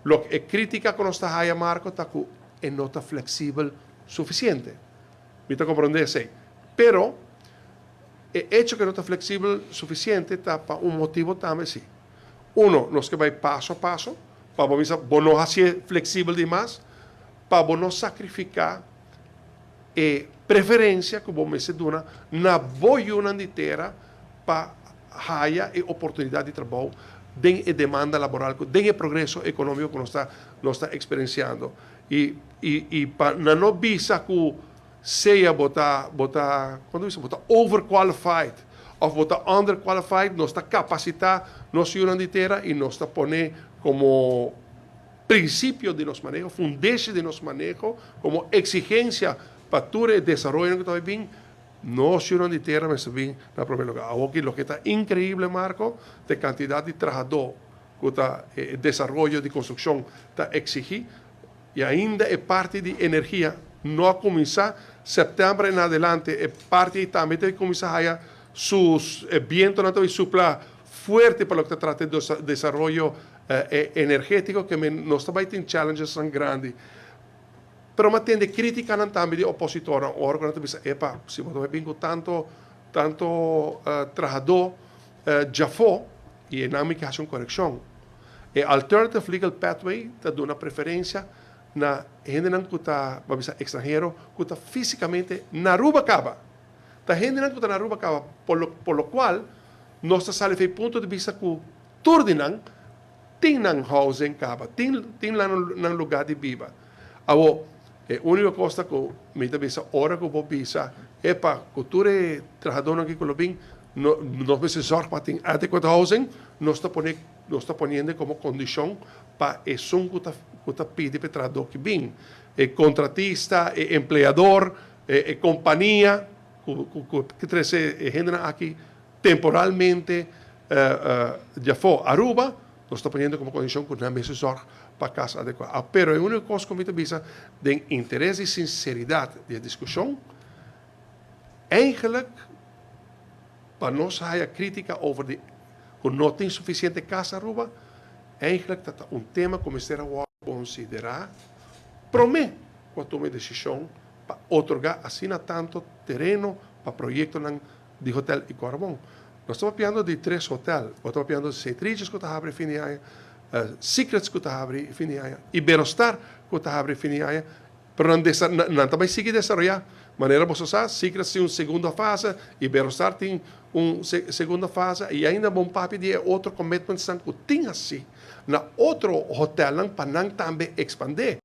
Lo e krítika ku nos ta haya, Marco, ta ku e no ta fleksibel sufisiente. Mi ta komprondé esei. Pero e echo ku no ta fleksibel sufisiente ta pa un motibu tambe sí. Uno, nos ke bai paso a paso, pa bo bisa bo no hasié fleksibel dimas, pa bo no sakrifiká e preferensia ku bo mester duna na bo yunan di tera pa haya e oportunidat di trabou den e demanda laboral ku den e progreso ekonómiko ku nos ta eksperensiando. I pa nan no bisa ku sea bo ta, kon ta bisa, bo ta overqualified òf bo ta underqualified, nos ta kapasitá nos yunan di tera i nos ta pone komo prinsipio di nos maneho, fundeshi di nos maneho, komo eksigensia pa tur e desaroyo ku ta bin, nos yunan di tera mester bin na promé lugá. Awor loke ta inkreibel, Marco, e kantidat di trahadó ku ta desaroyo di konstrukshon ta eksigí, i ainda e parti di energia no a kuminsá. Sèptèmber en adelante e parti tambe ta kuminsá haya su bientu nan ta supla fuerte pa loke ta trata di desaroyo energétiko, ku nos tambe tin challenges grandi. Pero m'a tende krítika tambe di opositor, ora ku nan ta bisa: "Epa, si bo bin ku tantu tantu trahadó djafó", i nan mi ke hasi un korekshon. E alternative legal pathway ta duna preferensia na hendenan ku ta, ban bisa, ekstranhero ku ta físikamente na Aruba kaba. Ta hendenan ku ta na Aruba kaba, por lo kual nos ta sali for punto di bista ku tur di nan tin nan housing kaba, tin nan lugá di biba. Awor, e úniko kos ku mi ta bisa, ora ku bo bisa: "Epa, ku tur e trahadónan ku lo bin, no, nos mester zorg pa tin adequate housing", nos ta poniendo komo kondishon pa esun ku ta pidi pa trahadó ku bin. E kontratista, e empleador, e kompania ku trese hende aki temporalmente djafó Aruba, nos ta poniendo komo kondishon ku nan mester zorg pa kas adekuá. Ah, pero e úniko kos ku mi ta bisa, den interes i sinseridat di diskushon, eigenlijk pa nos haya krítika over di ku no tin sufisiente kas Aruba, eigenlijk ta un tema ku mester konsiderá promé ku tuma desishon pa otorgá asina tantu tereno pa proyektonan di hotel i korbon. Nos ta papiando di tres hotel. Nos ta papiando di St. Regis ku ta habri fin di aña, Secrets ku ta habri fin di aña, Iberostar ku ta habri fin di aña. Pero nan tambe ta sigui desaroyá. Manera bo sa, Secrets tin un segundo fase, Iberostar tin un segundo fase, i ainda bon papia di otro commitments ku tin asina na otro hotel pa nan tambe ekspandé.